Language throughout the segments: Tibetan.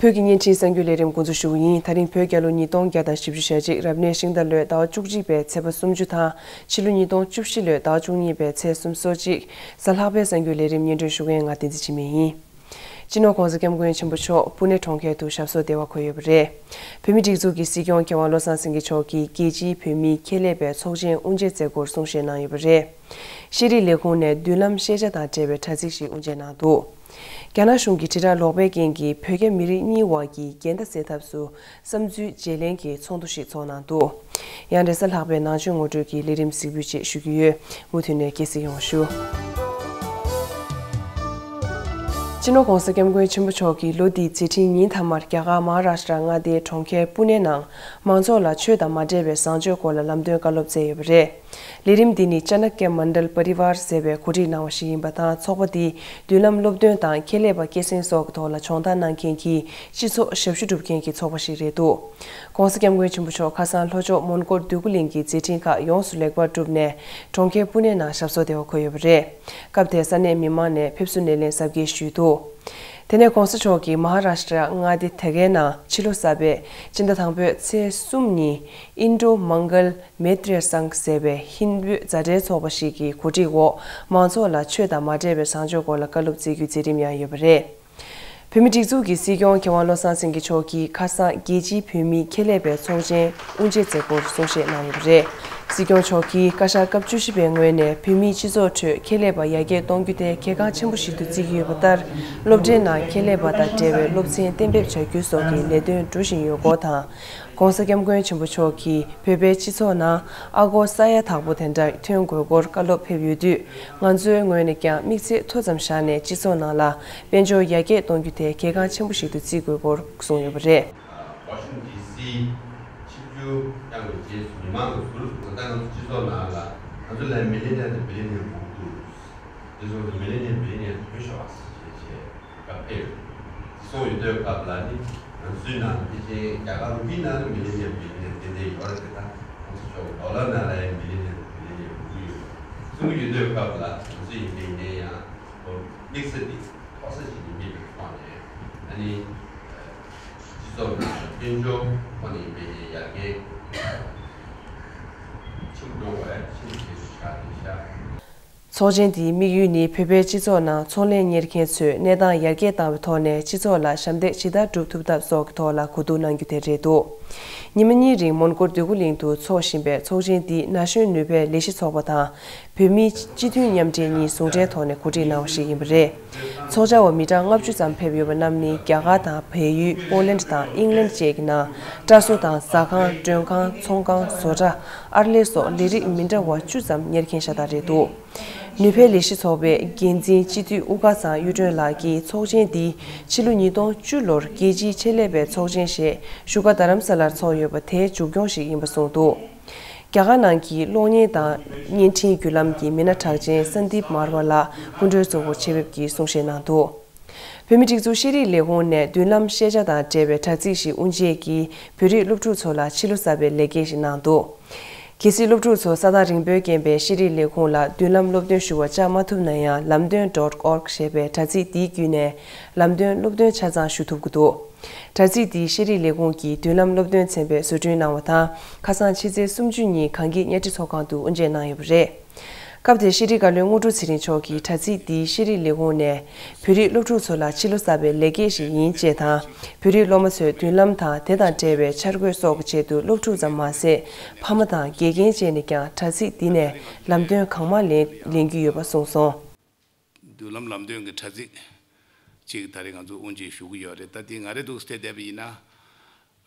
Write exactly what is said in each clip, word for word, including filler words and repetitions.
བོད་ཀྱི་བརྙན་འཕྲིན་གསར་འགྱུར་ལས་རིམ་འགོ་འཛུགས་ཞུ་གི་ཡིན། ད་རིང་བོད་རྒྱལ་ལོ་ཉིས་སྟོང་བརྒྱ་དང་བཞི་བཅུ་ཞེ་གཅིག་རབ་གནས་ཤིང་རྟ་ལོའི་ཟླ་བ་བཅུ་གཅིག་པའི་ཚེས་པ་སུམ་ཅུ་དང་ཕྱི་ལོ་ཉིས་སྟོང་བཅུ་བཞི་ལོའི་ཟླ་བ་བཅུ་གཉིས་པའི་ཚེས་སུམ་ཅུ་སོ་གཅིག་གཟའ་ལྷག་པའི་གསར་འགྱུར་ལས་རིམ་སྙན་སྒྲོན་ཞུ་མཁན་ང་བསྟན་འཛིན་འཆི་མེད་ཡིན། སྤྱི་ནོར་༸གོང་ས་༸སྐྱབས་མགོན་ཆེན་པོ་མཆོག་པུ་ནེ་གྲོང་ཁྱེར་དུ་ཞབས་སོར་བདེ་བར་འཁོད་ཡོད་པ་རེད། བོད་མིའི་སྒྲིག་འཛུགས་ཀྱི་སྲིད་སྐྱོང་མཁས་དབང་བློ་བཟང་སེང་གེ་མཆོག་གིས་རྒྱལ་སྤྱིའི་བོད་མིའི་ཁྱད་ལས་པའི་ཚོགས་ཆེན་དབུ་འབྱེད་མཛད་སྒོར་གསུང་བཤད་གནང་ཡོད་པ་རེད། ཤེས་རིག་ལས་ཁུངས་ནས་མདུན་ལམ་ཤེས་བྱ་དང་འབྲེལ་བའི་དྲ་ཚིགས་ཤིག་དབུ་འབྱེད་གནང་འདུག་རྒྱ་ནག་གཞུང་གི་དྲིལ་བསྒྲགས་ལོག་པའི་རྐྱེན་གྱིས་བོད་རྒྱ་མི་རིགས་གཉིས་དབར་གྱི་འགལ་ཟླ་སེལ་ཐབས་སུ་བསམ་ཚུལ་བརྗེ་ལེན་གྱི་ཚོགས་འདུ་ཞིག་ཚོགས་གནང་འདུག་ཡང་རེས་གཟའ་ལྷག་པའི་ནང་ཆོས་ངོ་སྤྲོད་ཀྱི་ལས་རིམ་གཟིགས་འབུལ་བཅས་ཞུ་རྒྱུ་ཡོད། མུ་མཐུད་ནས་དགྱེས་གཟིགས་ཡོང་ཞུ། སྤྱི་ནོར་༸གོང་ས་༸སྐྱབས་མགོན་ཆེན་པོ་མཆོག་གིས་ལོ་འདིའི་མཛད་འཕྲིན་ཉིན་མཐའ་མར་རྒྱ་གར་མ་ཧཱ་རཱ་ཤྲ་མངའ་སྡེའི་གྲོང་ཁྱེར་པུ་ནེ་ནང་མང་ཚོགས་ལ་ཆོས་དང་མ་འབྲེལ་བའི་བཟང་སྤྱོད་སྐོར་ལ་ལམ་སྟོན་བཀའ་སློབ་སྩལ་ཡོད་པ་རེད། ལས་རིམ་འདི་ནི་ཅ་ན་ཀྱ་མན་ཌལ་པ་རི་ཝར་ཟེར་བས་གོ་སྒྲིག་གནང་བ་ཞིག་ཡིན་པ་དང་། ཚོགས་པ་འདིས་མདུན་ལམ་སློབ་སྟོན་དང་ཁྱད་ལས་པ་སྐྱེད་སྲིང་སོགས་ཀྱི་ཐོག་ལ་སྦྱོང་བརྡར་གནང་མཁན་གྱི་སྤྱི་ཚོགས་ཞབས་ཞུ་སྒྲུབ་མཁན་གྱི་ཚོགས་པ་ཞིག་རེད་འདུག ༸གོང་ས་༸སྐྱབས་མགོན་ཆེན་པོ་མཆོག་ཁ་སང་ལྷོ་ཕྱོགས་མོན་གྷོ་འདོད་རྒུ་གླིང་གི་མཛད་འཕྲིན་ཁག་ཡོངས་སུ་ལེགས་པར་གྲུབ་ནས་གྲོང་ཁྱེར་པུ་ནེ་ནང་ཞབས་སོར་བདེ་བར་འཁོད་ཡོད་པ་རེད། སྐབས་དེར་ས་གནས་མི་མང་ནས་ཕེབས་བསུ་སྣེ་ལེན་གཟབ་རྒྱས་ཞུས་འདུག་དེ་ནས་༸གོང་ས་མཆོག་གིས་མ་ཧཱ་རཱ་ཤྲ་མངའ་སྡེ་དེ་གའི་ནང་ཕྱི་ལོ་གསར་པའི་སྤྱི་ཟླ་དང་པོའི་ཚེས་གསུམ་ཉིན་ཨིན་ཌོ་མང་གལ་མེ་ཏྲེ་སང་ཟེར་བའི་ཧིན་བོད་མཛའ་འབྲེལ་ཚོགས་པ་ཞིག་གི་གོ་སྒྲིག་འོག་མང་ཚོགས་ལ་ཆོས་དང་མ་འབྲེལ་བའི་བཟང་སྤྱོད་སྐོར་ལ་བཀའ་སློབ་སྩལ་རྒྱུའི་མཛད་རིམ་ཡང་ཡོད་པ་རེད། བོད་མིའི་སྒྲིག་འཛུགས་ཀྱི་སྲིད་སྐྱོང་མཁས་དབང་བློ་བཟང་སེང་གེ་མཆོག་གིས་ཁ་སང་རྒྱལ་སྤྱིའི་བོད་མིའི་ཁྱད་ལས་པའི་ཚོགས་ཆེན་དབུ་འབྱེད་མཛད་སྒོར་གསུང་བཤད་གནང་ཡོད་པ་རེད། སྲིད་སྐྱོང་མཆོག་གིས་བཀའ་ཤག་སྐབས་བཅུ་བཞི་པའི་ངོས་ནས་བོད་མིའི་སྤྱི་ཚོགས་ཁྲོད་ཁྱད་ལས་པ་ཡར་རྒྱས་གཏོང་རྒྱུ་དེ་གལ་འགངས་ཆེན་པོ་ཞིག་ཏུ་བརྩི་གི་ཡོད་པ་ལྟར། སློབ་གྲྭའི་ནང་ཁྱད་ལས་པ་དང་འབྲེལ་བའི་སློབ་ཚན་གཏན་འབེབས་བྱ་རྒྱུ་སོགས་ཀྱི་ལས་དོན་འགྲོ་བཞིན་ཡོད་སྐོར་དང་། ༸གོང་ས་༸སྐྱབས་མགོན་ཆེན་པོ་མཆོག་གིས་བོད་པའི་སྤྱི་ཚོགས་ནང་ཨ་སྒོར་ས་ཡ་དག་པོ་དེ་འདྲ་ཐོན་དགོས་སྐོར་བཀའ་སློབ་ཕེབས་ཡོད་དུས། ང་ཚོའི་ངོས་ནས་ཀྱང་དམིགས་ཚད་མཐོ་ཙམ་བཞག་ནས་སྤྱི་ཚོགས་ནང་ལ་དཔལ་འབྱོར་ཡར་རྒྱས་གཏོང་རྒྱུ་དེ་གལ་འགངས་ཆེན་པོ་ཞིག་ཏུ་བརྩི་དགོས་སྐོར་གསུངས་ཡོད་པ་རེད། Washington D C ཆིབས་བསྒྱུར་བསྐྱངས་པའི་རྗེས་སུ་མི་མང་གིས་ཟུར་དུ་ད་ལྟ་ང་ཚོ་སྤྱི་ཚོགས་ནང་ལ་ང་ཚོ་ལ་མི་ལི་ནི་ཡ་དང་བི་ལི་ནི་ཡ་དགོས་འདུག་དེ་སོང་ཙང་མི་ལི་ནི་ཡ་བི་ལི་ནི་ཡ་དེ་ཕུལ་ཤོག་ཨ་ཟེར་བྱས་བྱས་སྐབས་ཕེབས་སོང་ཡོད་དུས་སྐབས་ལ་ནི་ང་ཚོའི་ནང་ཕལ་ཆེར་རྒྱ་གར་ལུགས་ཀྱི་ནང་ལ་མི་ལི་ནི་ཡ་བི་ལི་ནི་ཡ་ཏན་ཏན་ཡོད་རེད་དེ། ད་ང་ཚོ་ཕྱོགས་ཀྱི་ཌོ་ལར་ནང་ལ་ཡང་མི་ལི་ནི་ཡ་བི་ལི་ནི་ཡ་དགོས་ཀྱི་ཡོད་རེད་གསུང་གི་ཡོད་དུས་སྐབས་ལ་ང་ཚོ་ཡིན་པའི་ནས་ཡང་དམིགས་བསལ་དེ་མཐོ་ས་ཞིག་ཡིན་པའི་ཐོག་ནས་ཨ་ནི། སྤྱི་ཚོགས་ནང་དཔལ་འབྱོར་ཐོག་ནས་ཡིན་པའི་ཡར་རྒྱས་ཆེན་པོ་འགྲོ་བ་ཡང་ཤིན་ཏུ་གལ་ཆེ་ཤག་རེད་ཤག་ཚོགས་ཆེན་འདིའི་དམིགས་ཡུལ་ནི་བོད་པའི་སྤྱི་ཚོགས་ནང་ཚོང་ལས་གཉེར་མཁན་ཚོས་གནས་སྟངས་ཡར་རྒྱས་བཏང་བའི་ཐོག་ནས་སྤྱི་ཚོགས་ལ་ཞབས་འདེགས་ཇི་ལྟར་སྒྲུབ་ཐུབ་ཐབས་སོགས་ཀྱི་ཐོག་ལ་གོ་བསྡུར་གནང་རྒྱུ་དེ་རེད་འདུག་ཉི་མ་གཉིས་རིང་མོན་གྷོ་འདོད་རྒུ་གླིང་དུ་འཚོགས་བཞིན་པའི་ཚོགས་ཆེན་འདི་ན་གཞོན་ནུས་པའི་ལས་གཞི་ཚོགས་པ་དང་། བོད་མིའི་སྤྱི་མཐུན་མཉམ་འབྲེལ་གཉིས་ཟུང་འབྲེལ་ཐོག་ནས་གོ་སྒྲིག་གནང་བ་ཞིག་ཡིན་པ་རེད། ཚོགས་བཅར་བ་མི་གྲངས་ལྔ་བཅུ་ཙམ་ཕེབས་ཡོད་པ་རྣམས་ནི་རྒྱ་གར་དང་བལ་ཡུལ། ཨོ་ལན་དང་ཨིང་ལན་བཅས་ཀྱི་ནང་དྲ་བཟོ་དང་ཟ་ཁང་། མགྲོན་ཁང་། ཚོང་ཁང་། བཟོ་གྲྭ། ཨར་ལས་སོགས་ལས་རིགས་མི་འདྲ་བ་བཅུ་ཙམ་གཉེར་མཁན་ཤ་སྟག་རེད་འདུག་ནུས་པའི་ལས་གཞི་ཚོགས་པའི་འགན་འཛིན་སྤྱི་འཐུས་དབུ་དཀར་ཚང་གཡུ་སྒྲོན་ལགས་ཀྱིས་ཚོགས་ཆེན་འདི་ཕྱི་ལོ་ཉིས་སྟོང་བཅུ་ལོར་རྒྱལ་སྤྱིའི་ཆེད་ལས་པའི་ཚོགས་ཆེན་ཞེས་བཞུགས་སྒར་རྡ་རམ་ས་ལར་ཚོགས་ཡོད་པ་དེའི་མཇུག་སྐྱོང་ཞིག་ཡིན་པ་གསུངས་འདུག་རྒྱ་གར་ནང་གི་གློག་བརྙན་དང་བརྙན་འཕྲིན་བརྒྱུད་ལམ་གྱི་མི་སྣ་གྲགས་ཅན་སན་དིབ་མར་ཝ་ལགས་སྐུ་མགྲོན་གཙོ་བོར་ཆེད་ཕེབས་ཀྱིས་གསུང་བཤད་གནང་འདུག་བོད་མིའི་སྒྲིག་འཛུགས་ཤེས་རིག་ལས་ཁུངས་ནས་མདུན་ལམ་ཤེས་བྱ་དང་འབྲེལ་བའི་དྲ་ཚིགས་ཤིག་དབུ་འབྱེད་ཀྱིས་བོད་རིགས་སློབ་ཕྲུག་ཚོ་ལ་ཕྱི་ལོ་གསར་པའི་ལེགས་སྐྱེས་ཤིག་གནང་འདུག་གལ་སྲིད་སློབ་ཕྲུག་ཚོ་ས་ཐག་རིང་པོའི་རྐྱེན་པས་ཤེས་རིག་ལས་ཁུངས་ལ་མདུན་ལམ་སློབ་སྟོན་ཞུ་བར་བཅར་མ་ཐུབ་ན་ཡང་། ལམ་སྟོན་dot org ཞེས་པའི་དྲ་ཚིགས་འདི་བརྒྱུད་ནས་ལམ་སྟོན་སློབ་སྟོན་ཆ་ཚང་ཞུ་ཐུབ་ཀྱི་འདུག་དྲ་ཚིགས་འདིའི་ཤེས་རིག་ལས་ཁུངས་ཀྱིས་མདུན་ལམ་སློབ་སྟོན་ཚན་པས་བཟོ་སྐྲུན་གནང་བ་དང་། ཁ་སང་ཕྱི་ཚེས་སུམ་ཅུ་ཉིན་གངས་སྐྱིད་གཉའ་ཁྲི་ཚོགས་ཁང་དུ་དབུ་འབྱེད་གནང་ཡོད་པ་རེད། སྐབས་དེར་ཤེས་རིག་བཀའ་བློན་དངོས་གྲུབ་ཚེ་རིང་མཆོག་གིས་དྲ་ཚིགས་འདིའི་ཤེས་རིག་ལས་ཁུངས་ནས་བོད་རིགས་སློབ་ཕྲུག་ཚོ་ལ་ཕྱི་ལོ་གསར་པའི་ལེགས་སྐྱེས་ཤིག་ཡིན་ཅེས་དང་། བོད་རིགས་སློབ་མ་ཚོས་མདུན་ལམ་དང་དེ་དང་འབྲེལ་བའི་འཆར་འགོད་སོགས་ཀྱི་ཆེད་དུ་སློབ་ཕྲུག་ཙམ་མ་ཟད། ཕ་མ་དང་དགེ་རྒན་བཅས་ནས་ཀྱང་དྲ་ཚིགས་འདི་ནས་ལམ་སྟོན་གང་མང་ལེན་ལེན་རྒྱུ་ཡོད་པ་གསུངས་སོང་། མདུན་ལམ་ལམ་སྟོན་གྱི་དྲ་ཚིགས་ཅིག་ད་རེས་ང་ཚོ་དབུ་འབྱེད་ཞུ་གི་ཡོད་རེད། ད་འདི་ང་རེ་འདུག་སྟེ་བསྡད་པ་ཡིན་ན།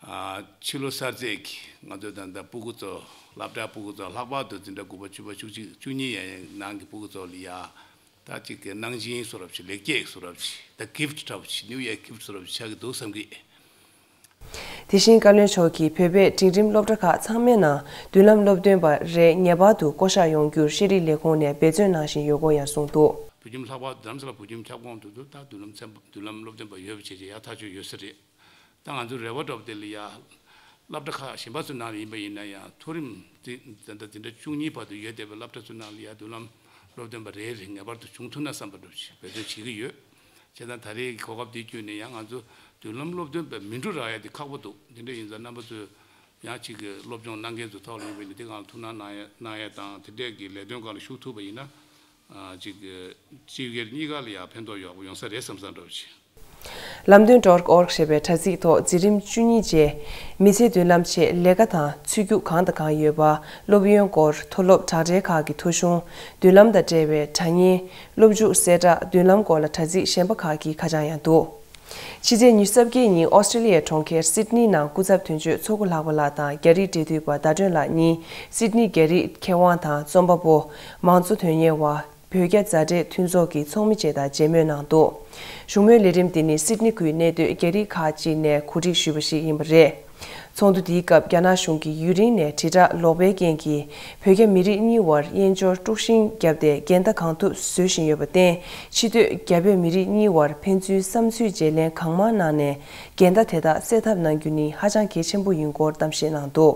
ཨ། ཕྱི་ལོ་གསར་ཚེས་ཀྱི་ང་ཚོ་ད་ལྟ་སྤུ་གུ་ཚོ་སློབ་གྲྭ་སྤུ་གུ་ཚོ་ལྷག་པར་དུ་འཛིན་གྲྭ་དགུ་པ་བཅུ་པ་བཅུ་གཅིག་བཅུ་གཉིས་ཡན་ནང་གི་སྤུ་གུ་ཚོ་ལ་ཡ་ད་ཅིག་གི་གནང་སྦྱིན་བཟོ་འདྲ་ཞིག་ལེགས་སྐྱེས་བཟོ་འདྲ་ཞིག་ད་གིཕ་ཊི་འདྲ་ཞིག་ནིའུ་ཡར་གིཕ་ཊི་བཟོ་འདྲ་ཞིག་ཆགས་ཀྱི་འདུག་བསམ་གི། དེ་བཞིན་བཀའ་བློན་མཆོག་གིས་བོད་པའི་འབྲིང་རིམ་སློབ་གྲྭ་ཁག་ཚང་མའི་ནང་མདུན་ལམ་སློབ་སྟོན་པ་རེ་ངེས་པར་དུ་བསྐོ་གཞག་ཡོང་རྒྱུར་ཤེས་རིག་ལས་ཁུངས་ནས་འབད་བརྩོན་གནང་བཞིན་ཡོད་སྐོར་ཡང་གསུངས་འདུག་བོད་ཁྱིམ་ལྷག་པར་རྡ་རམ་ས་ལ་བོད་ཁྱིམ་ཁྱབ་ཁོངས་དུ་ད་མདུན་ལམ་ཚན་པ་མདུན་ལམ་སློབ་སྟོན་པ་ཡོད་པ་བྱས་རྗེས་ཡག་ཐག་ཆོད་ཡོད་ས་རེད། ད་ང་ཚོའི་རེ་བ་འདྲ་པོ་དེ་ལ་ཡ། སློབ་གྲྭ་ཁག་གཞན་པ་ཚོའི་ནང་ལ་ཡིན་པ་ཡིན་ན་ཡང་མཐོ་རིམ་འཛིན་གྲྭ་བཅུ་གཉིས་བར་དུ་ཡོད་བསྡད་པའི་སློབ་གྲྭ་ཚོའི་ནང་ལ་ཡ་མདུན་ལམ་སློབ་སྟོན་པ་རེ་རེ་ངེས་པར་དུ་བྱུང་ཐུབ་ན་བསམ་པ་འདྲ་པོ་ཞིག་འབད་བརྩོན་བྱེད་ཀྱི་ཡོད། བྱས་ཙང་ད་རེས་ཀྱི་གོ་སྐབས་འདི་བརྒྱུད་ནས་ཡང་ང་ཚོ་ མདུན་ལམ་སློབ་སྟོན་པ་མི་འགྲོ་རག་ཡ་དེ་ཁག་པོ་འདུག་དེ་འདྲ་ཡིན་ཙང་རྣམ་པ་ཚོས་ཡང་གཅིག་གི་སློབ་སྦྱོང་གནང་མཁན་ཚོའི་ཐོག་ལ་ཡིན་པ་ཡིན་ན་དེ་སྒང་ལ་ཐུགས་སྣང་གནང་ཡ་གནང་ཡ་དང་དེ་འདྲས་ཀྱི་ལས་དོན་སྒང་ལ་ཞུགས་ཐུབ་པ་ཡིན་ན་ཨ་གཅིག་གི་སྤྱི་སྒེར་གཉིས་ཀ་ལ་ཡང་ཕན་ཐོགས་ཡོད་པ་ཡོང་ས་རེད་བསམ་བསམ་འདྲ་བོ་ཞིག་ལམ་སྟོན་ཌོཊ་ཨོར་གྷི་ཞེས་པའི་དྲ་ཚིགས་ཐོག་འཛིན་རིམ་བཅུ་གཉིས་བཅས་མི་ཚེའི་མདུན་ལམ་ཆེད་ལས་ཀ་དང་ཚུད་རྒྱུ་གང་དང་གང་ཡོད་པ། སློབ་ཡོན་སྐོར་མཐོ་སློབ་དྲག་གྲས་ཁག་གི་ཐོ་གཞུང་། མདུན་ལམ་དང་འབྲེལ་བའི་དྲ་བརྙན། སློབ་འཇུག་གསལ་བསྒྲགས། མདུན་ལམ་སྐོར་ལ་དྲ་ཚིགས་གཞན་པ་ཁག་གི་ཁ་བྱང་ཡང་འདུག་ཕྱི་ཚེས་ཉི་ཤུ་རྩ་བརྒྱད་ཉིན་ཨོ་སི་ཀྲི་ལི་ཡའི་གྲོང་ཁྱེར་སིད་ནི་ནང་སྐུ་ཚབ་དོན་གཅོད་ཚོགས་གཙོ་ལྷག་པ་ལགས་དང་རྒྱ་རིགས་འབྲེལ་མཐུད་པ་ཟླ་སྒྲོན་ལགས་གཉིས་སིད་ནི་རྒྱ་རིགས་མཁས་དབང་དང་རྩོམ་པ་པོ། མང་གཙོ་དོན་གཉེར་བ། བོད་རྒྱ་མཛའ་འབྲེལ་མཐུན་ཚོགས་ཀྱི་ཚོགས་མི་བཅས་དང་མཇལ་མོལ་གནང་འདུག་བཞུགས་མོལ་ལས་རིམ་འདི་ནི་སིད་ནི་ཁུལ་གནས་སྡོད་རྒྱ་རིགས་ཁག་ཅིག་ནས་གོ་སྒྲིག་ཞུས་པ་ཞིག་ཡིན་པ་རེད། ཚོགས་འདུ་འདིའི་སྐབས་རྒྱ་ནག་གཞུང་གིས་ཡུན་རིང་ནས་དྲིལ་བསྒྲགས་ལོག་པའི་རྐྱེན་གྱིས་བོད་རྒྱ་མི་རིགས་གཉིས་བར་དབྱེན་སྦྱོར་དཀྲུག་ཤིང་བརྒྱབ་སྟེ་འགལ་ཟླ་གང་ཐུབ་བཟོ་བཞིན་ཡོད་པར་བརྟེན། ཕྱི་སྡོད་རྒྱ་བོད་མི་རིགས་གཉིས་བར་ཕན་ཚུན་བསམ་ཚུལ་བརྗེ་ལེན་གང་མང་གནང་ནས་འགལ་ཟླ་དེ་དག་སེལ་ཐབས་གནང་རྒྱུ་ནི་ཧ་ཅང་གལ་ཆེན་པོ་ཡིན་སྐོར་གཏམ་བཤད་གནང་འདུག་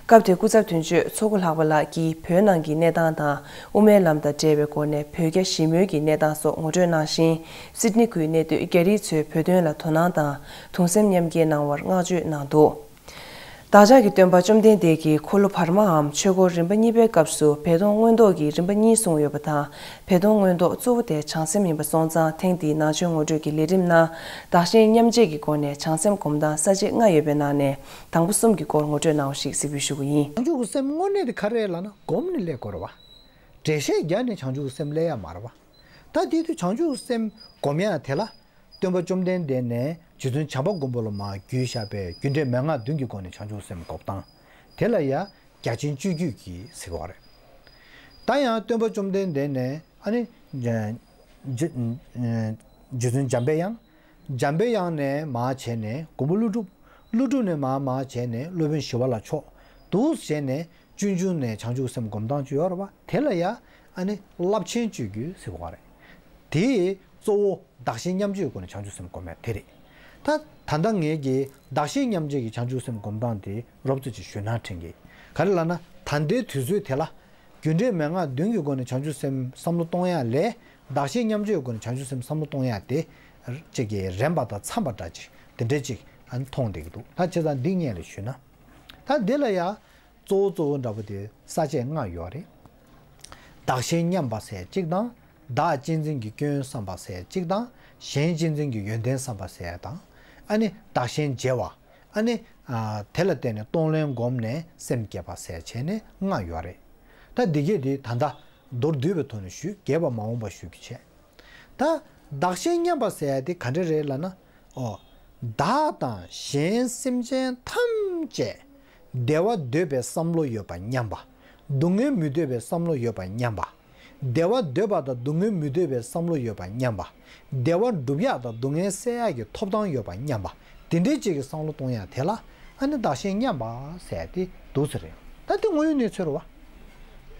སྐབས་དེར་སྐུ་ཚབ་དོན་གཅོད་ཚོགས་གཙོ་ལྷག་པ་ལགས་ཀྱིས་བོད་ནང་གི་གནས་སྟངས་དང་དབུ་མའི་ལམ་དང་འབྲེལ་བའི་སྒོ་ནས་བོད་རྒྱ་ཞི་མོལ་གྱི་གནས་སྟངས་སོགས་ངོ་སྤྲོད་གནང་ཞིང་། སིད་ནི་ཁུལ་གནས་སྡོད་རྒྱ་རིགས་ཚོས་བོད་དོན་ལ་དོ་སྣང་དང་གདུང་སེམས་མཉམ་སྐྱེད་གནང་བར་བསྔགས་བརྗོད་གནང་འདུག་བདག་ཅག་གི་སྟོན་པ་བཅོམ་ལྡན་འདས་ཀྱིས་འཁོར་ལོ་བར་མའམ་ཆོས་འཁོར་རིམ་པ་གཉིས་པའི་སྐབས་སུ་བོ་དོང་མངོན་རྟོགས་ཀྱི་རིམ་པ་གཉིས་གསུངས་ཡོད་པ་དང་། བོ་དོང་མངོན་རྟོགས་གཙོ་བོ་དེ་བྱང་སེམས་ཡིན་པ་སོང་ཙང་། ཐེངས་འདིའི་ནང་ཆོས་ངོ་སྤྲོད་ཀྱི་ལས་རིམ་ནང་བདག་གཞན་མཉམ་བརྗེ་གི་སྒོ་ནས་བྱང་སེམས་སྒོམ་སྟངས་ས་བཅད་ལྔ་ཡོད་པའི་ནང་ནས། དང་པོ་གསུམ་གྱི་སྐོར་ངོ་སྤྲོད་གནང་བ་ཞིག་གཟིགས་འབུལ་ཞུ་གི་ཡིན། བྱང་ཆུབ་ཀྱི་སེམས་དངོས་གནས་དེ་ག་རེ་རེད་ལབ་ན་སྒོམ་ནས་སླེབས་དགོས་རེད་བ། འགྲེལ་བཤད་རྒྱག་ནས་བྱང་ཆུབ་ཀྱི་སེམས་སླེབས་ཡ་མ་རེད་བ། ད་དེ་དུས་བྱང་ཆུབ་ཀྱི་སེམས་སྒོམ་ཡ་དེ་ལ། སྟོན་པ་བཅོམ་ལྡན་འདས་ནས་རྗེ་བཙུན་བྱམས་པ་མགོན་པོ་ལ་མར་བརྒྱུད་བཞག་པའི་རྒྱུ་འབྲས་མན་ངག་བདུན་གྱི་སྒོ་ནས་བྱང་ཆུབ་ཀྱི་སེམས་སྒོམ་སྟངས་དེ་ལ་ཡ་རྒྱ་ཆེན་སྤྱོད་བརྒྱུད་ཀྱི་ཟེར་བ་རེད། ད་ཡང་སྟོན་པ་བཅོམ་ལྡན་འདས་ནས་ཨ་ནི། རྗེ་རྗེ་བཙུན་འཇམ་པའི་དབྱངས། འཇམ་པའི་དབྱངས་ནས་མར་བྱས་ནས་མགོན་པོ་ཀླུ་སྒྲུབ། ཀླུ་སྒྲུབ་ནས་མར་མར་བྱས་ནས་སློབ་དཔོན་ཞི་བ་ལྷ་མཆོག་འདུག་བྱས་ནས་སྤྱོད་འཇུག་ནས་བྱང་ཆུབ་སེམས་སྒོམ་སྟངས་ཅིག་ཡོད་རེད་བ། དེ་ལ་ཡ་ཨ་ནི་རླབས་ཆེན་སྤྱོད་བརྒྱུད་ཟེར་བ་རེད། དེ་གཙོ་བོ་བདག་གཞན་མཉམ་བརྗེའི་སྒོ་ནས་བྱང་ཆུབ་སེམས་སྒོམ་ཡ་དེ་རེད། ད་ད་ལྟ་ངས་ཀྱིས་བདག་གཞན་མཉམ་བརྗེ་གི་བྱང་ཆུབ་སེམས་སྒོམ་སྟངས་དེ་རོབ་ཙམ་ཅིག་ཞུས་ན་དྲན་གི། ག་རེ་ལབ་ན་ད་ལྟའི་དུས་ཚོད་དེ་ལ། རྒྱུ་འབྲས་མན་ངག་བདུན་གྱི་སྒོ་ནས་བྱང་ཆུབ་སེམས་བསམ་བློ་གཏོང་ཡ་ལས། བདག་གཞན་མཉམ་བརྗེའི་སྒོ་ནས་བྱང་ཆུབ་སེམས་བསམ་བློ་གཏོང་ཡ་དེ། གཅིག་གིས་རན་པ་དང་འཚམ་པ་འདྲ་ཅིག་དེ་འདྲ་ཅིག་ཨ་ནི་མཐོང་བསྡད་ཀྱི་འདུག་ད་བྱས་ཙང་འདི་སྔོན་ལ་ཞུས་ན། ད་འདི་ལ་ཡ། གཙོ་བོ་གཙོ་བོ་འདྲ་པོ་དེ་ས་བཅད་ལྔ་ཡོད་རེད། བདག་གཞན་མཉམ་པ་ཟེར་གཅིག་དང་། བདག་གཅེས་འཛིན་གྱི་སྐྱོན་བསམ་པ་ཟེར་གཅིག་དང་། གཞན་གཅེས་འཛིན་གྱི་ཡོན་ཏན་བསམ་པ་ཟེར་དང་། ཨ་ནི་བདག་གཞན་བརྗེ་བ། ཨ་ནི། ཨ། དེ་ལ་བརྟེན་ནས་གཏོང་ལེན་བསྒོམས་ནས་སེམས་བསྐྱེད་པ་ཟེར་བྱས་ནས་ལྔ་ཡོད་རེད། ད་འདི་གས་དེ་ད་ལྟ་མདོར་བསྡུས་པའི་ཐོག་ནས་ཞུས། རྒྱས་པ་མ་འོངས་པ་ཞུ་རྒྱུ་བྱས། ད་བདག་གཞན་མཉམ་པ་ཟེར་ཡ་དེ་ག་འདྲ་རེད་ལབ་ན། ཨོ། བདག་དང་གཞན་སེམས་ཅན་ཐམས་ཅད་བདེ་བ་འདོད་པའི་བསམ་བློ་ཡོད་པ་མཉམ་པ། སྡུག་བསྔལ་མི་འདོད་པའི་བསམ་བློ་ཡོད་པ་མཉམ་པ། བདེ་བ་འདོད་པ་དང་སྡུག་བསྔལ་མི་འདོད་པའི་བསམ་བློ་ཡོད་པ་མཉམ་པ། བདེ་བ་སྒྲུབ་ཡག་དང་སྡུག་བསྔལ་སེལ་ཡག་གི་ཐོབ་ཐང་ཡོད་པ་མཉམ་པ། དེ་འདྲའི་ཅིག་གི་བསམ་བློ་གཏོང་ཡག་དེ་ལ་ཨ་ནི་བདག་གཞན་མཉམ་པ་ཟེར་ཏེ་འདུག་ཟེར་རེད། ད་དེ་དངོས་ཡོད་གནས་ཚུལ་རེད་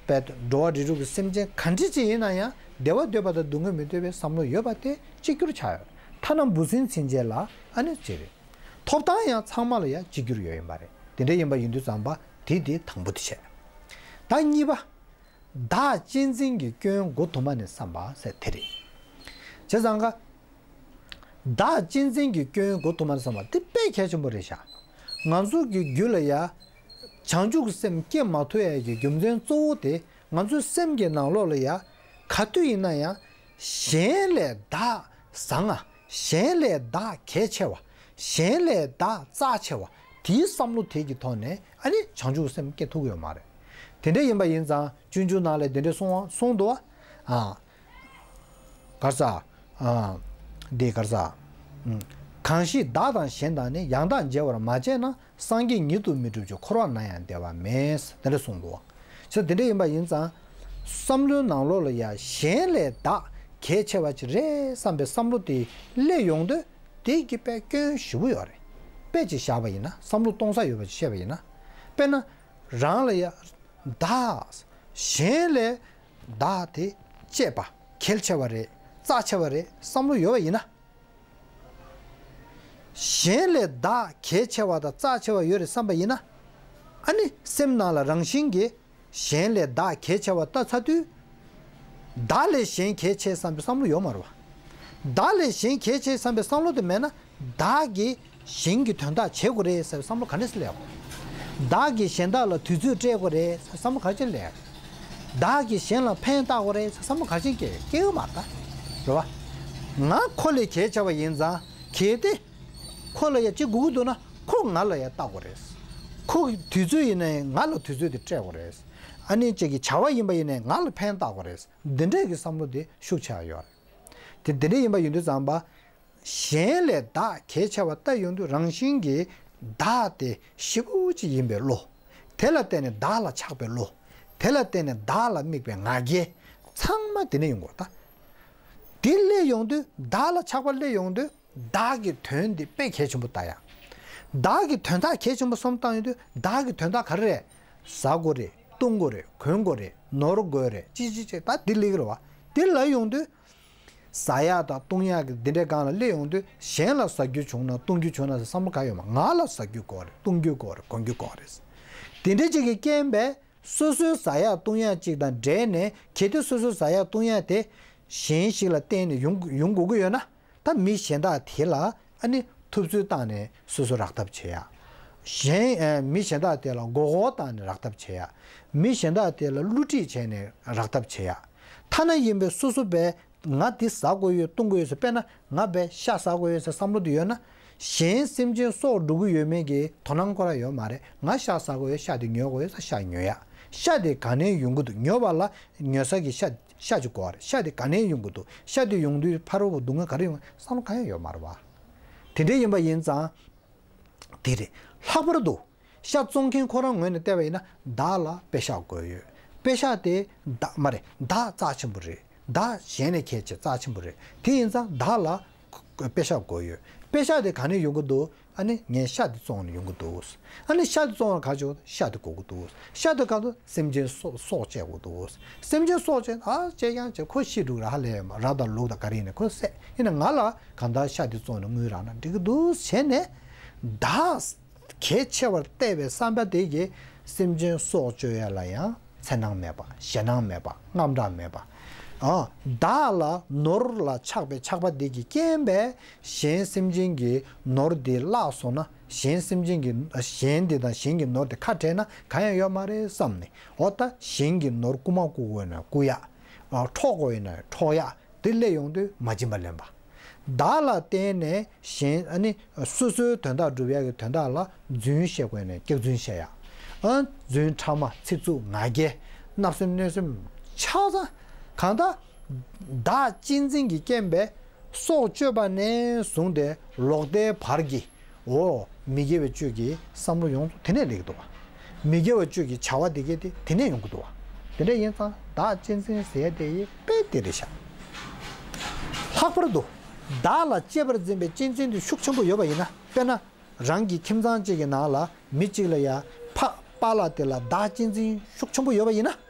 བ། དཔེ་འགྲོ་བ་རིགས་དྲུག་གི་སེམས་ཅན་ག་འདྲ་ཅིག་ཡིན་ན་ཡང་བདེ་བ་འདོད་པ་དང་སྡུག་བསྔལ་མི་འདོད་པའི་བསམ་བློ་ཡོད་པ་དེ་གཅིག་གྱུར་ཆགས་ཡོད། ཐ་ན་འབུ་སྲིན་ཚུན་ཆད་ལ་ཨ་ནི་གཅིག་རེད། ཐོབ་ཐང་ཡང་ཚང་མ་ལ་ཡང་གཅིག་གྱུར་ཡོད་ཡིན་པ་རེད། དེ་འདྲ་ཡིན་པ་ཡིན་དུས་ཙམ་པ་དེ་དེ་དང་པོ་དེ་བྱས། ད་གཉིས་པ། བདག་གཅེས་འཛིན་གྱི་སྐྱོན་མགོ་དུ་མ་ནས་བསམ་པ་ཟེར་དེ་རེད། བྱས་ཙང་ཀ། བདག་གཅེས་འཛིན་གྱི་སྐྱོན་མགོ་དུ་མ་ནས་བསམ་པ་དེ་དཔེ་གལ་ཆེན་པོ་རེད་ཤག་ང་ཚོ་གི་རྒྱུད་ལ་ཡ། བྱང་ཆུབ་སེམས་སྐྱེ་མ་ཐུབ་ཡ་གི་རྒྱུ་མཚན་གཙོ་བོ་དེ་ང་ཚོའི་སེམས་ཀྱི་ནང་ལོགས་ལ་ཡ། ག་དུས་ཡིན་ན་ཡང་། གཞན་ལས་བདག་བཟང་ང་། གཞན་ལས་བདག་གལ་ཆེ་བ། གཞན་ལས་བདག་རྩ་ཆེ་བ། དེའི་བསམ་བློ་དེ་གི་ཐོག་ནས་ཨ་ནི་བྱང་ཆུབ་སེམས་སྐྱེ་ཐུབ་ཀྱི་ཡོད་མ་རེད། དེ་འདྲ་ཡིན་པ་ཡིན་ཙང་སྤྱོད་འཇུག་ནང་ལ་དེ་འདྲ་གསུང་བ་གསུངས་འདུག་བ། ཨ། གར་ས། ཨ། འདི་གར་ས། ཨུམ། གང་ཞིག་བདག་དང་གཞན་དག་ནི། ཡང་དག་འཇལ་བར་མ་བྱས་ན། སངས་རྒྱས་ཉིད་དུ་མི་འགྲུབ་ཀྱི། འཁོར་བ་ན་ཡང་བདེ་བ་མེད། དེ་འདྲ་གསུངས་འདུག་བ། བྱས་དེ་འདྲ་ཡིན་པ་ཡིན་ཙང་། བསམ་བློའི་ནང་ལོགས་ལ་ཡ་གཞན་ལས་བདག་གལ་ཆེ་བ་ཅིག་རེད་བསམ་པའི་བསམ་བློ་དེ་སླེབས་ཡོང་དུས་དེ་གི་དཔེ་སྐྱོན་ཞེ་པོ་ཡོད་རེད། དཔེ་ཅིག་བཞག་པ་ཡིན་ན་བསམ་བློ་གཏོང་ས་ཡོད་པ་ཅིག་བཤད་པ་ཡིན་ན། དཔེར་ན། རང་ལ་ཡ། བདག་གཞན་ལས་བདག་དེ་གཅེས་པ་གལ་ཆེ་བ་རེད། རྩ་ཆེ་བ་རེད་བསམ་བློ་ཡོད་པ་ཡིན་ན། གཞན་ལས་བདག་གལ་ཆེ་བ་དང་རྩ་ཆེ་བ་ཡོད་རེད་བསམ་པ་ཡིན་ན། ཨ་ནི་སེམས་ནང་ལ་རང་བཞིན་གྱིས་གཞན་ལས་བདག་གལ་ཆེ་བ་ལྟ་ཚར་དུས། བདག་ལས་གཞན་གལ་ཆེ་བསམ་པའི་བསམ་བློ་ཡོད་མ་རེད་བ། བདག་ལས་གཞན་གལ་ཆེ་བསམ་པའི་བསམ་བློ་དེ་མེད་ན་ བདག་གིས་གཞན་གྱི་དོན་དག་བྱེད་དགོས་རེད་ཟེར་བསམ་བློ་ག་འདྲ་སེ་སླེབས་ཡོང་། བདག་གིས་གཞན་དག་ལ་དུས་ཚོད་སྤྲད་དགོས་རེད་ཟེར་བསམ་བློ་ག་འདྲ་སེ་སླེབས་ཡོང་། བདག་གིས་གཞན་ལ་ཕན་བཏགས་དགོས་རེད་ཟེར་བསམ་བློ་ག་འདྲ་སེ་སྐྱེ་སྐྱེ་གི་མ་རེད་ད། རེད་བ། ང་ཁོ་ལས་གལ་ཆེ་བ་ཡིན་ཙང་གལ་ཏེ། ཁོ་ལ་ཡ་ཅི་དགོས་ཀྱི་འདུག་ན་ཁོ་ང་ལ་ཡ་བལྟ་དགོས་རེད། ཁོ་གི་དུས་ཚོད་ཡིན་ནའི་ང་ལ་དུས་ཚོད་དེ་སྤྲད་དགོས་རེད། ཨ་ནི་ཅིག་གི་བྱ་བ་ཡིན་པ་ཡིན་ནའི་ང་ལ་ཕན་བཏགས་དགོས་རེད། འདི་འདྲས་ཀྱི་བསམ་བློ་དེ་ཤུགས་ཆེ་བ་ཡོད་རེད། དེ་འདི་འདྲས་ཡིན་པ་ཡིན་དུས་ཙམ་པ། གཞན་ལས་བདག་གལ་ཆེ་བ་ལྟ་ཡོང་དུས་རང་བཞིན་གྱིས་བདག་དེ་ཞེ་པོ་ཅིག་ཡིན་པའི་བློ། དེ་ལ་བརྟེན་ནས་བདག་ལ་ཆགས་པའི་བློ། དེ་ལ་བརྟེན་ནས་བདག་ལ་དམིགས་པའི་ང་རྒྱལ། ཚང་མ་དེ་ནས་ཡོང་དགོས་ད། དེ་སླེབས་ཡོང་དུས་བདག་ལ་ཆགས་པ་སླེབས་ཡོང་དུས་བདག་གི་དོན་དེ་དཔེ་གལ་ཆེན་པོ་ལྟ་ཡ། བདག་གི་དོན་དག་གལ་ཆེན་པོ་གསུམ་བཏང་ཡོང་དུས་བདག་གི་དོན་དག་ག་རེ་རེད། ཟ་དགོས་རེད། བཏུང་དགོས་རེད། གོན་དགོས་རེད། ནོར་དགོས་རེད། ཅི་ཅི་ཅི་ད་དེ་སླེབས་ཀྱི་རེད་བ། དེ་ལ་ཡོང་དུས། ཟ་ཡག་དང་བཏུང་ཡག་གི་འདི་འདྲའི་སྒང་ལ་སླེབས་ཡོང་དུས་གཞན་ལ་ཟ་རྒྱུ་བྱུང་ན་བཏུང་རྒྱུ་བྱུང་ན་ཟེར་བསམ་བློ་ག་ཡོད་མ། ང་ལ་ཟ་རྒྱུ་དགོས་རེད། བཏུང་རྒྱུ་དགོས་རེད། གོན་རྒྱུ་དགོས་རེད། དེ་འདྲའི་ཅིག་གི་རྐྱེན་པས་སོ་སོའི་ཟ་ཡག་བཏུང་ཡག་ཅིག་དང་འབྲེལ་ནས་གལ་ཏེ་སོ་སོའི་ཟ་ཡག་བཏུང་ཡག་དེ་གཞན་ཞིག་ལ་བརྟེན་ནས་ཡོང་ཡོང་དགོས་ཀྱི་ཡོད་ན། ད་མི་གཞན་དག་དེ་ལ་ཨ་ནི་ཐུབ་ཚོད་བཏང་ནས་སོ་སོ་རག་ཐབས་བྱེད་ཡ། གཞན་ཨ་མི་གཞན་དག་དེ་ལ་མགོ་སྐོར་བཏང་ནས་རག་ཐབས་བྱེད་ཡ། མི་གཞན་དག་དེ་ལ་བསླུ་བྲིད་བྱས་ནས་རག་ཐབས་བྱེད་ཡ། ཐ་ན་ཡིན་པའི་སོ་སོ་བས་ང་འདི་ཟ་དགོས་ཡོད། བཏུང་དགོས་ཡོད་ཟེར། དཔེར་ན་ང་བས་ཤ་ཟ་དགོས་ཡོད་ཟེར་བསམ་བློ་དེ་ཡོད་ན། གཞན་སེམས་ཅན་སྲོག་འགྲོ་གི་ཡོད་མེད་ཀྱི་དོ་སྣང་ཁོ་རང་ཡོད་མ་རེད། ང་ཤ་ཟ་དགོས་ཡོད། ཤ་དེ་ཉོ་དགོས་ཡོད་ཟེར་ཤ་ཉོ་ཡ། ཤ་དེ་ག་ནས་ཡོང་གི་འདུག་ཉོ་བ་ལ་ཉོ་ས་གི་ཤ་ཤ་ཅིག་དགོས་པ་རེད། ཤ་དེ་ག་ནས་ཡོང་གི་འདུག་ཤ་དེ་ཡོང་དུས་ཕ་རོལ་པོ་སྡུག་བསྔལ་ག་རེ་ཡོང་བསམ་བློ་གང་ཡང་ཡོད་མ་རེད་བ། དེ་འདྲ་ཡིན་པ་ཡིན་ཙང་། དེ་རེད། ལྷག་པར་དུ། ཤ་བཙོང་མཁན་ཁོ་རང་ངོས་ནས་བལྟས་པ་ཡིན་ན་བདག་ལ་པེ་ཤག་དགོས་ཡོད། པེ་ཤག་དེ་བདག་མ་རེད། བདག་རྩ་ཆེན་པོ་རེད། བདག་གཞན་ལས་གལ་ཆེ་རྩ་ཆེན་པོ་རེད། དེ་ཡིན་ཙང་བདག་ལ་པེ་ཤག་དགོས་ཡོད། པེ་ཤག་དེ་ག་ནས་ཡོང་གི་འདུག་ཨ་ནི་ངས་ཤ་དེ་བཙོང་ནས་ཡོང་གི་འདུག་ཨ་ནི་ཤ་དེ་བཙོང་བར་ག་ཅོ་ཤ་དེ་དགོས་ཀྱི་འདུག་ཤ་དེ་ག་དུ་སེམས་ཅན་སྲོག་སྲོག་བཅད་དགོས་འདུག་སེམས་ཅན་སྲོག་བཅད་ཨ་བཅད་ཀྱང་བཅད་ཁོ་ཤི་འགྲོ་གི་ར་ཧ་ལས་ཡོད་མ་ར་དང་ལུག་དང་ག་རེ་ཡིན་ནས་ཁོ་བསད་ཡིན་ན་ང་ལ་གང་ལྟར་ཤ་དེ་བཙོང་ནས་དངུལ་རག་ན་འགྲིག་གི་འདུག་བྱས་ནས་བདག་གལ་ཆེ་བར་བལྟས་པའི་བསམ་པ་དེ་གིས་སེམས་ཅན་སྲོག་གཅོད་ཡ་ལ་ཡང་འཚེར་སྣང་མེད་པ། ཞེད་སྣང་མེད་པ། དངངས་སྐྲག་མེད་པ། ཨ། བདག་ལ་ནོར་ལ་ཆགས་པའི་ཆགས་པ་དེ་གིས་རྐྱེན་པས་གཞན་སེམས་ཅན་གྱི་ནོར་དེ་བརླག་སོང་ན། གཞན་སེམས་ཅན་གྱི་གཞན་དེ་དང་གཞན་གྱི་ནོར་དེ་ཁ་བྲལ་ན་གང་ཡང་ཡོད་མ་རེད་བསམ་ནས། འོ་ད་གཞན་གྱི་ནོར་རྐུ་མ་རྐུ་དགོས་ན་རྐུ་ཡ། འཕྲོག་དགོས་ཡིན་ན་འཕྲོག་ཡ། དེ་སླེབས་ཡོང་དུས་མ་བྱིན་པ་ལེན་པ། བདག་ལ་བརྟེན་ནས་གཞན་ཨ་ནི་སོ་སོའི་དོན་དག་སྒྲུབ་ཡག་གི་དོན་དག་ལ་རྫུན་བཤད་དགོས་ནས་སྐྱག་རྫུན་བཤད་ཡ། ཨ་རྫུན་ཕྲ་མ་ཚིག་རྩུབ་ང་རྒྱལ་བརྣབ་སེམས་གནོད་སེམས་ཆགས་ཙང་གང་ལྟར་བདག་གཅེས་འཛིན་གྱི་རྐྱེན་པས་སྲོག་གཅོད་པ་ནས་བཟུང་སྟེ་ལོག་ལྟའི་བར་གྱི། འོ། མི་དགེ་བའི་བཅུད་ཀྱི་བསམ་བློ་ཡོངས་རྫོགས་དེ་ནས་སླེབས་ཀྱི་འདུག་བ། མི་དགེ་བའི་བཅུད་ཀྱི་བྱ་བ་དེ་གས་དེ་དེ་ནས་ཡོང་གི་འདུག་བ། དེ་འདྲ་ཡིན་ཙང་བདག་གཅེས་འཛིན་ཟེར་ཡ་དེ་ཡི་དཔེ་དེ་རེད་ཤག་ལྷག་པར་དུ། བདག་ལ་གཅེས་པར་འཛིན་པའི་གཅེས་འཛིན་དེ་ཤུགས་ཆེན་པོ་ཡོད་པ་ཡིན་ན། དཔེར་ན། རང་གི་ཁྱིམ་ཚང་གཅིག་གི་ནང་ལ་མི་གཅིག་ལ་ཡ་ཕ་པཱ་ལགས་དེ་ལ་བདག་གཅེས་འཛིན་ཤུགས་ཆེན་པོ་ཡོད་པ་ཡིན་ན།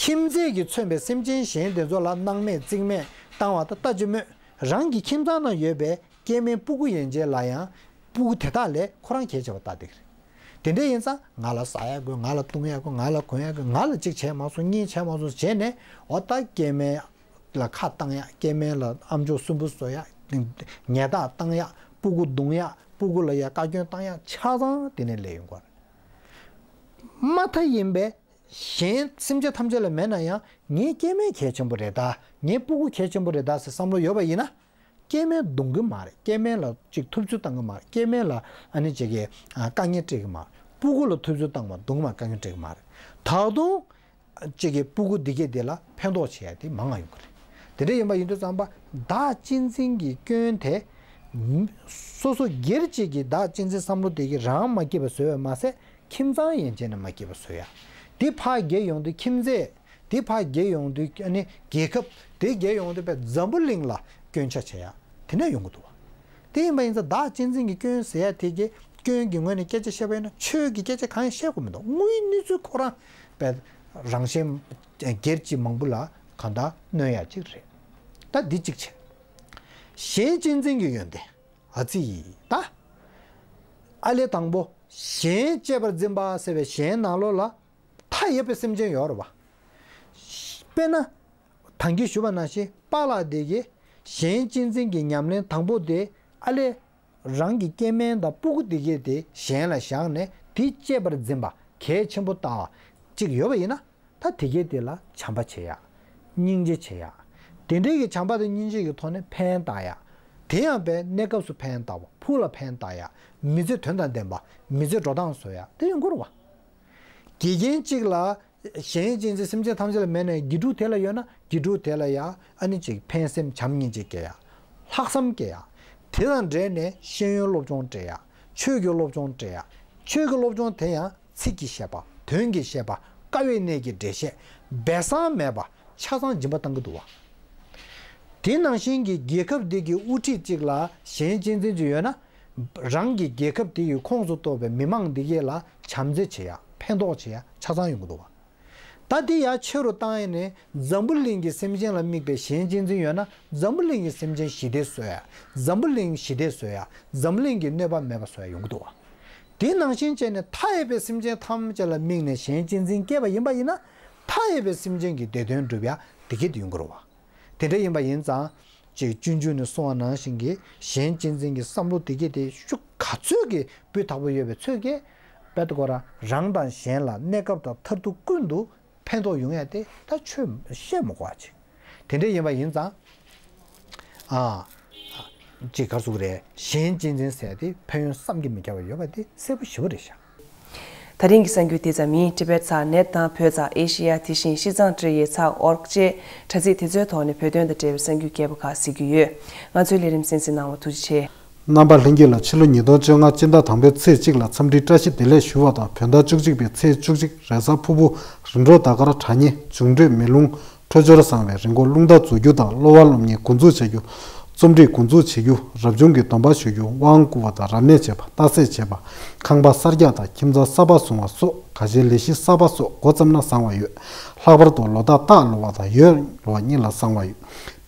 ཁྱིམ་མཚེས་ཀྱིས་མཚོན་པའི་སེམས་ཅན་གཞན་དེ་ཚོ་ལ་སྣང་མེད་རྩིས་མེད་བཏང་བ་དང་ལྟ་ཅི་སྨོས། རང་གི་ཁྱིམ་ཚང་ནང་ཡོད་པའི་སྐྱེ་དམན་སྤུ་གུ་ཡན་ཆད་ལ་ཡང་སྤུ་གུ་དེ་དག་ལས་ཁོ་རང་གལ་ཆེ་བ་ལྟ་བསྡད་ཀྱི་རེད། དེ་འདྲ་ཡིན་ཙང་ང་ལ་ཟ་ཡག་དགོས། ང་ལ་བཏུང་ཡག་དགོས། ང་ལ་གོན་ཡག་དགོས། ང་ལ་གཅིག་བྱས་མ་སོང་གཉིས་བྱས་མ་སོང་བྱས་ནས་འོ་ད་སྐྱེ་དམན་ལ་ཁ་བཏང་ཡག་སྐྱེ་དམན་ལ་ཨམ་ཅོག་སུན་པོ་བཟོ་ཡག་ཉལ་ཐག་བཏང་ཡག་སྤུ་གུ་རྡུང་ཡག་སྤུ་གུ་ལ་ཡ་བཀའ་བཀྱོན་བཏང་ཡག་ཆ་ཚང་དེ་ནས་སླེབས་ཡོང་གི་རེད། མ་མཐའ་ཡིན་པས། གཞན་སེམས་ཅན་ཐམས་ཅད་ལ་མེད་ན་ཡང་ངའི་སྐྱེ་དམན་གལ་ཆེན་པོ་རེད་ད། ངའི་སྤུ་གུ་གལ་ཆེན་པོ་རེད་ད་ཟེར་བསམ་བློ་ཡོད་པ་ཡིན་ན། སྐྱེ་དམན་རྡུང་གི་མ་རེད། སྐྱེ་དམན་ལ་ཅིག་ཐུབ་ཚོད་བཏང་གི་མ་རེད། སྐྱེ་དམན་ལ་ཨ་ནི་ཅིག་གི་ཨ་དཀའ་ངལ་སྤྲད་གི་མ་རེད། སྤུ་གུ་ལ་ཐུབ་ཚོད་བཏང་བ་རྡུང་གི་མ་རེད། དཀའ་ངལ་སྤྲད་གི་མ་རེད། ད་དུང་ཅིག་གི་སྤུ་གུ་འདི་གས་འདི་ལ་ཕན་ཐོགས་བྱེད་ཡ་དེ་མང་ང་ཡོང་གི་རེད། དེ་འདྲ་ཡིན་པ་ཡིན་དུས་ཙམ་པ་བདག་གཅེས་འཛིན་གྱི་སྐྱོན་དེ། སོ་སོ་སྒེར་གཅིག་གི་བདག་གཅེས་འཛིན་བསམ་བློ་དེ་གིས་རང་མ་སྐྱིད་པ་བཟོས་པ་མ་ཟད། ཁྱིམ་ཚང་ཡན་ཆད་ནས་མ་སྐྱིད་པ་བཟོ་ཡ། དེ་ཕར་རྒྱས་ཡོང་དུས་ཁྱིམ་མཚེས། དེ་ཕར་རྒྱས་ཡོང་དུས་ཨ་ནི་རྒྱལ་ཁབ། དེ་རྒྱས་ཡོང་དུས་པའི་འཛམ་བུ་གླིང་ལ་སྐྱོན་ཆ་བྱེད་ཡ། དེ་འདྲ་ཡོང་གི་འདུག་བ། དེ་ཡིན་པ་ཡིན་ཙང་བདག་གཅེས་འཛིན་གྱི་སྐྱོན་ཟེར་ཡ་དེ་གི་སྐྱོན་གྱི་ངོས་ནས་སྐད་ཆ་བཤད་པ་ཡིན་ན་ཆོས་ཀྱི་སྐད་ཆ་གང་ཡང་བཤད་དགོས་མི་འདུག་དངོས་ཡོད་གནས་ཚུལ་ཁོ་རང་པའི་རང་གཞན་སྒེར་གྱི་མང་པོ་ལ་གང་ལྟར་གནོད་ཡ་གཅིག་རེད། ད་འདི་གཅིག་བྱས། གཞན་གཅེས་འཛིན་གྱི་ཡོན་ཏན། ཨ་ཙི་ཡིས་ད། ཨ་ལས་དང་པོ། གཞན་གཅེས་པར་འཛིན་པ་ཟེར་བའི་གཞན་ནང་ལོགས་ལ་མཐའ་ཡས་པའི་སེམས་ཅན་ཡོད་རེད་བ། དཔེར་ན། ད་གིན་ཞུས་པ་ནང་བཞིན་པཱ་ལགས་དེ་གིས་གཞན་གཅེས་འཛིན་གྱི་ཉམས་ལེན་དང་པོ་དེ་ ཨ་ལས། རང་གི་སྐྱེ་དམན་དང་སྤུ་གུ་དེ་གས་དེ་གཞན་ལ་བཞག་ནས་དེ་གཅེས་པར་འཛིན་པ་གལ་ཆེན་པོ་ལྟ་བ་གཅིག་ཡོད་པ་ཡིན་ན། ད་དེ་གས་དེ་ལ་བྱམས་པ་བྱེད་ཡ། སྙིང་རྗེ་བྱེད་ཡ། དེ་འདྲའི་གི་བྱམས་པ་དང་སྙིང་རྗེ་གི་ཐོག་ནས་ཕན་བཏགས་ཡ། དེ་ཡང་པའི་གནས་སྐབས་སུ་ཕན་བཏགས་པ། ཕུགས་ལ་ཕན་བཏགས་ཡ། མི་ཚེ་དོན་དང་ལྡན་པ། མི་ཚེ་འགྲོ་སྟངས་བཟོ་ཡ་དེ་ཡོང་གི་རེད་བ། དགེ་རྒན་གཅིག་ལ། གཞན་གཅེས་འཛིན་སེམས་ཅན་ཐམས་ཅད་ལ་མེད་ནས་དགེ་ཕྲུག་དེ་ལ་ཡོད་ན་དགེ་ཕྲུག་དེ་ལ་ཡ་ཨ་ནི་ཅིག་ཕན་སེམས་བྱམས་སྙིང་རྗེ་སྐྱེ་ཡ། ལྷག་བསམ་སྐྱེ་ཡ། དེ་དང་འབྲེལ་ནས་ཤེས་ཡོན་སློབ་སྦྱོང་སྤྲད་ཡ། ཆོས་ཀྱི་སློབ་སྦྱོང་སྤྲད་ཡ། ཆོས་ཀྱི་སློབ་སྦྱོང་དེ་ཡང་ཚིག་གི་བཤད་པ། དོན་གྱི་བཤད་པ། དཀའ་བའི་གནད་ཀྱི་འགྲེལ་བཤད། སྦས་གསང་མེད་པ། ཆ་ཚང་སྦྱིན་པ་བཏང་གི་འདུག་བ། དེ་ནང་བཞིན་གྱི་རྒྱལ་ཁབ་འདི་གི་དབུ་ཁྲིད་ཅིག་ལ་གཞན་གཅེས་འཛིན་ཅིག་ཡོད་ན། རང་གི་རྒྱལ་ཁབ་དེ་ཡི་ཁོངས་སུ་གཏོགས་པའི་མི་མང་འདི་གས་ལ་བྱམས་བརྩེ་བྱེད་ཡ། ཕན་ཐོགས་བྱེད་ཡ་ཆ་ཚང་ཡོང་གི་འདུག་བ། ད་དེ་ཡ་ཆེ་རུ་བཏང་ཡས་ནས་འཛམ་བུ་གླིང་གི་སེམས་ཅན་ལ་དམིགས་པའི་གཞན་གཅེས་འཛིན་ཡོད་ན་འཛམ་བུ་གླིང་གི་སེམས་ཅན་ཞི་བདེ་བཟོ་ཡ། འཛམ་བུ་གླིང་ཞི་བདེ་བཟོ་ཡ། འཛམ་བུ་གླིང་གི་གནོད་པ་མེད་པ་བཟོ་ཡ་ཡོང་གི་འདུག་བ། དེ་ནང་བཞིན་བྱས་ནས་མཐའ་ཡས་པའི་སེམས་ཅན་ཐམས་ཅད་ལ་དམིགས་ནས་གཞན་གཅེས་འཛིན་སྐྱེས་པ་ཡིན་པ་ཡིན་ན། མཐའ་ཡས་པའི་སེམས་ཅན་གྱི་བདེ་དོན་སྒྲུབ་ཡ་དེ་གས་དེ་ཡོང་གི་རེད་བ། དེ་འདྲ་ཡིན་པ་ཡིན་ཙང་། ཅིག་སྤྱོད་འཇུག་ནས་གསུངས་པ་ནང་བཞིན་གྱི་གཞན་གཅེས་འཛིན་གྱི་བསམ་བློ་དེ་གས་དེ་ཤུགས་ག་ཚོད་ཀྱི་སྤུས་དག་པོ་ཡོད་པའི་ཚོད་ཀྱིས། དཔེ་ད་གོ་ར་རང་དང་གཞན་ལ་གནས་སྐབས་དང་མཐར་ཐུག་ཀུན་ཏུ་ཕན་ཐོགས་ཡོང་ཡ་དེ་ད་ཆོས་བཤད་མི་དགོས་པ་ཅིག་དེ་འདྲ་ཡིན་པ་ཡིན་ཙང་། ཨ། ཅིག་ག་རེ་ཟེར་དགོས་རེད། གཞན་གཅེས་འཛིན་ཟེར་ཡ་དེ་ཕན་ཡོན་བསམ་གྱིས་མི་ཁྱབ་པ་ཡོད་པ་དེ་གསལ་པོ་ཞེ་པོ་རེད་ཤག་ད་རིང་གི་གསར་འགྱུར་དེ་ཙམ་ཡིན། ཊི་བེཊ་ཚགས་ནེཊ་དང་བོད་ཚགས་ཨེ་ཤེ་ཡ་དེ་བཞིན་ཤིས་ཙང་ཀྲི་ཡེ་ཚགས་ཨོར་ཀྱི་དྲ་ཚིགས་དེ་ཚོའི་ཐོག་ནས་བོད་དོན་དང་འབྲེལ་བའི་གསར་འགྱུར་རྒྱས་པ་ཁག་གཟིགས་རྒྱུ་ཡོད། ང་ཚོའི་ལས་རིམ་གསན་གཟིགས་གནང་བར་ཐུགས་རྗེ་ཆེ། རྣམ་པ་ལྷན་རྒྱས་ལ་ཕྱི་ལོ་ཉིས་སྟོང་བཅོ་ལྔ་སྤྱི་ཟླ་དང་པོའི་ཚེས་གཅིག་ལ་འཚམས་འདྲིའི་བཀྲ་ཤིས་བདེ་ལེགས་ཞུ་བ་དང་། བོད་ཟླ་བཅུ་གཅིག་པའི་ཚེས་བཅུ་གཅིག་རེས་གཟའ་ཕུར་བུ། རིམ་གྲོ་ཟླ་སྐར་དྲ་བརྙན། འབྱུང་འཕྲོད་མེ་རླུང་། འཕྲོད་སྦྱོར་གསང་བའི་རི་མགོར་རླུང་རྟ་འཛུགས་རྒྱུ་དང་། གློ་བ་སློབ་གཉེར་འགོ་འཛུགས་བྱ་རྒྱུ། རྩོམ་སྒྲིག་འགོ་འཛུགས་བྱེད་རྒྱུ། རབ་བྱུང་གི་སྡོམ་པ་ཞུ་རྒྱུ། དབང་བསྐུར་བ་དང་རབ་གནས་བྱེད་པ། རྟ་སྲེག་བྱེད་པ། ཁང་པ་གསར་རྒྱག་དང་ཁྱིམ་ཚང་གསར་པ་བཟུང་བ་སོགས་ཁ་ཆེའི་ལས་གཞི་གསར་པ་སོགས་འགོ་བརྩམས་ན་བཟང་བ་ཡོད། ལྷག་པར་དུ་ལོ་རྟགས་རྟགས་ལོ་བ་དང་ཡོས་ལོ་བ་གཉིས་ལ་བཟང་བ་ཡོད།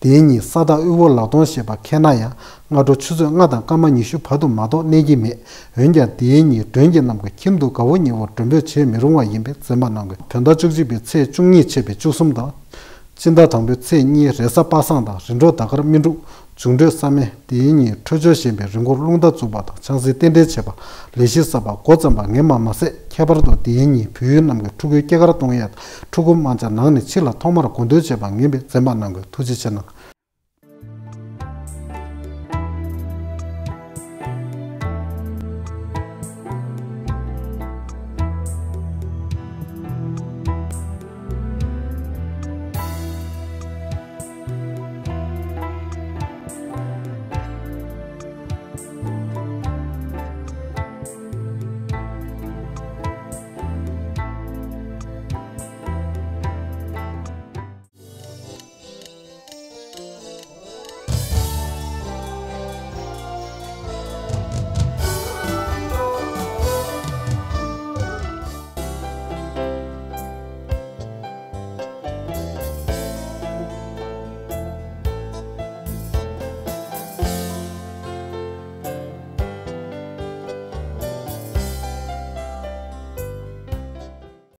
དེའི་ཉིན་ས་བདག་དབུལ་པོ་ལག་སྟོང་བཞེས་པ་མཁྱེན་ན་ཡང་སྔ་དྲོ་ཆུ་ཚོད་ལྔ་དང་སྐར་མ་ཉི་ཤུ་བར་དུ་མ་གཏོགས་གནས་ཀྱི་མེད། འོན་ཀྱང་དེའི་ཉིན་མགྲོན་གྱི་རྣམས་ཀྱི་ཁྱིམ་དུ་དགའ་བོ་ཉེ་བོར་མགྲོན་འབོད་བྱེད་མི་རུང་བ་ཡིན་པས་འཛེམ་པ་གནང་དགོས། བོད་ཟླ་བཅུ་གཅིག་པའི་ཚེས་བཅུ་གཉིས་ཆད་པའི་བཅུ་གསུམ་དང་། སྤྱི་ཟླ་དང་པོའི་ཚེས་གཉིས་རེས་གཟའ་པ་སངས་དང་། རིམ་གྲོ་ཟླ་སྐར་སྨིན་དྲུག་འབྱུང་འཕྲོད་གཟའ་སྨེ། དེའི་ཉིན་འཕྲོད་སྦྱོར་ཞན་པའི་རི་མགོར་རླུང་རྟ་འཛུགས་པ་དང་། ཆང་སའི་རྟེན་འབྲེལ་བྱེད་པ། ལས་གཞི་གསར་པ་འགོ་བརྩམས་པ་ངེས་པ་མ་ཟད། ཁྱད་པར་དུ་དེའི་ཉིན་བོད་ཡུལ་རྣམས་ཀྱི་ཕྲུ་གུའི་སྐྱེས་སྐར་གཏོང་ཡས་དང་། ཕྲུ་གུ་དམར་ཆ་ནང་ནས་ཕྱི་ལ་ཐོག་མར་དགོས་འདོད་བྱེད་པ་ངེས་པས་འཛེམ་པ་གནང་དགོས། ཐུགས་རྗེ་ཆེ་གནང་།